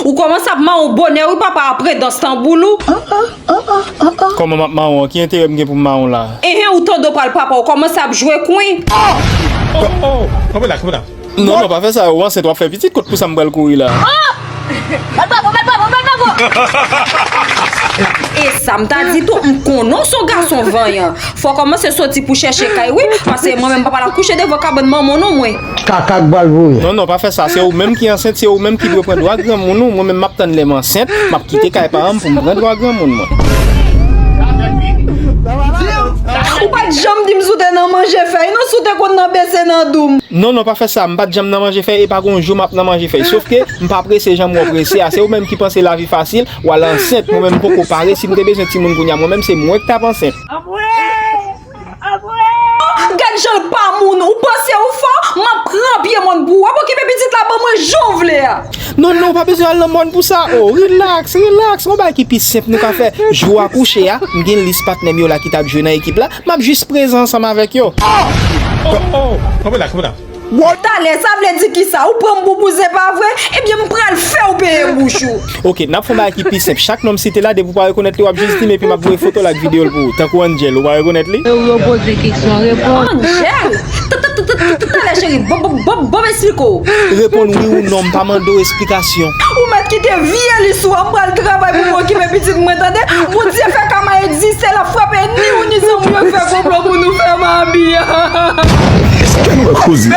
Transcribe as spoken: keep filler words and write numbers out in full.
Ou kòmanse ap mawon bonè wi papa apre dans tanboul ou. Kòman m ap mawon an? Ki enterè m gen pou m mawon la? Enhen, ou tande w pral papa, ou kòmanse ap jwe kwen. Oh, oh, oh, kanpe la, kanpe la. Non, non, pa fè sa, ou ansent, w ap fè pitit, kot pou sa m pral kouri la? Bat bravo, bat bravo, bat bravo! E sa m ta di tou, m konnen w se yon gason vanyan. Fò w kòmanse soti pou chèche kay wi, paske mwen menm m pa pral ap kouche devan kabann manman w non mwen. Kaka k pral voye. Non, non, pa fè sa, se ou menm ki ansent, se ou menm ki dwe pran dwa granmoun ou, mwen menm m ap tann lè m ansent, m ap kite kay paran m pou m pran dwa granmoun mwen. Ou pa t janm di m si w te nan manje fèy non, si w te konn nan bese nan dou m. Non, non, pa fè sa, m pa t janm nan manje fèy e pa gon jou m ap nan manje fèy. Sof ke m pa prese jan m wè w prese a. Se ou menm ki panse lavi fasil, w al ansent. Mwen menm m poko pare, si m te bezwen timoun kounye a, mwen menm se mwen k t ap ansent. Gad jan l pa moun, ou panse ou fò? M ap pran pye mòn pou ou. W ap okipe pitit la ban mwen jan w vle a. Non, non, ou pa bezwen al nan mòn pou sa. Oh, relax, relax. Yon bagay ki pi senp nou ka fè. Jou a kouche a, m gen lis patnè m yo la ki t ap jwe nan ekip la. M ap jis prezan ansanm avèk yo. Oh, oh, kanpe la, kanpe la. Talè, sa vle di kisa? Ou pran m pou bouzen pa vre? Ebyen m pral fè w peye bouch ou. Oke, n ap fè yon bagay ki pi senp. Chak non m site la, depi w pa rekonèt li, w ap jis di m epi m ap voye foto l ak videyo l pou ou. Tankou Angel, ou pa rekonèt li? Lè w yo poze kesyon, reponn. Angel! Talè cheri, bon, bon, bon, bon m esplike w. Reponn wi ou non, m pa mande w esplikasyon. Ou mèt kite vye li sou an, m pral travay pou m okipe pitit mwen, tande? Bondye fè kama egziste, l ap frape ni ou ni zanmi yo k fè konplo pou nou fè m abi. Èske nou wè koze?